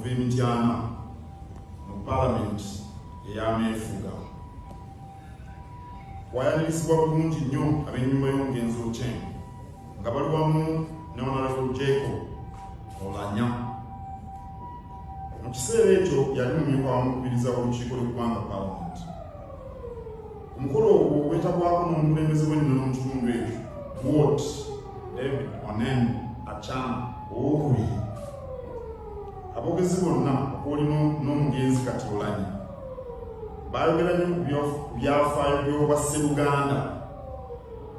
Okuva e Mityana mu Palamenti ey'ameefuga. Twayanirizibwa bulungi nnyo ab'ennyumba y'omugenzi Ochieng nga bali wamu ne Honorable Jacob Olanya. Mu kiseera ekyo yali mumyuka wa mukubiriza w'olukiiko lw'eggwanga Palamenti. Omukolo ogwo gwetabwako n'omukulembeze w'ennono mu kitundu ekyo Ward David Onen Achan owokubiri. Aboogezi bonna okwoli n'omugenzi kati Olanya baayogera nnyo ku byafaayo by'obwa Sseruganda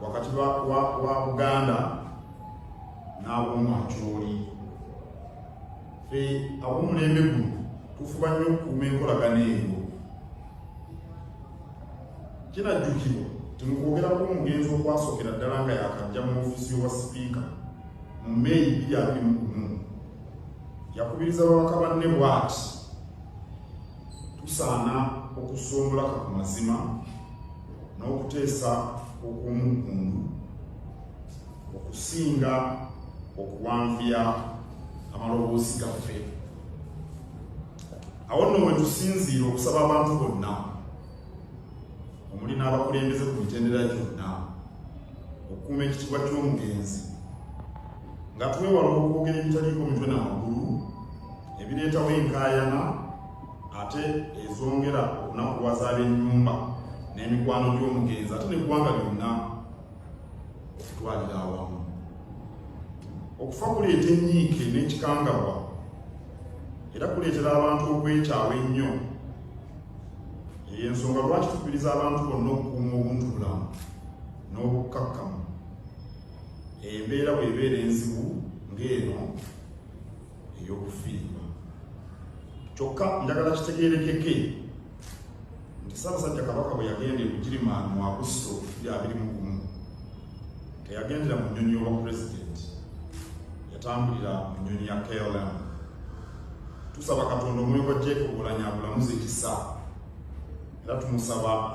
wakati wa Buganda n'ab'omu Acholi. Ffe ab'omulembe guno tufuba nnyo okukuuma enkolagana eyo. Kinajjukirwa nti mu kwogera kw'omugenzi okwasookera ddala nga yakajja mu ofiisi y'obwa sipiika mu May 2021, yakubiriza babaka banne bw'ati, Tusaana okussa omulaka ku mazima n'okuteesa okw'omuggundu okusinga okuwanvuya amaloboozi gaffe. Awo nno we tusinziira okusaba abantu bonna omuli n'abakulembeze ku mitendera gyonna okukuuma ekitiibwa ky'omugenzi nga twewala okwogera ebitaliiko mitwe na magulu ebireetawo enkaayana ate ezongera okunakuwaza ab'ennyumba n'emikwano gy'omugenzi ate n'eggwanga lyonna okutwalira awamu. Okufa kuleeta ennyiike n'ekikangabwa era kuleetera abantu okwekyawa ennyo. Eyo ensonga lwaki tukubiriza abantu bonna okukuuma obuntubulamu n'obukkakkamu embeera bw'ebeera enzibu ng'eno ey'okufiirwa. Kyokka njagala kitegeerekeke nti Ssaabasajja Kabaka bwe yagenda e Bugirimaani mu Agusito 2021 teyagendera mu nnyonyi y'obwa pulezidenti, yatambulira mu nnyonyi ya KLM. Tusaba Katonda omwoyo gwa Jacob Oulanyah agulamuze ekisa era tumusaba.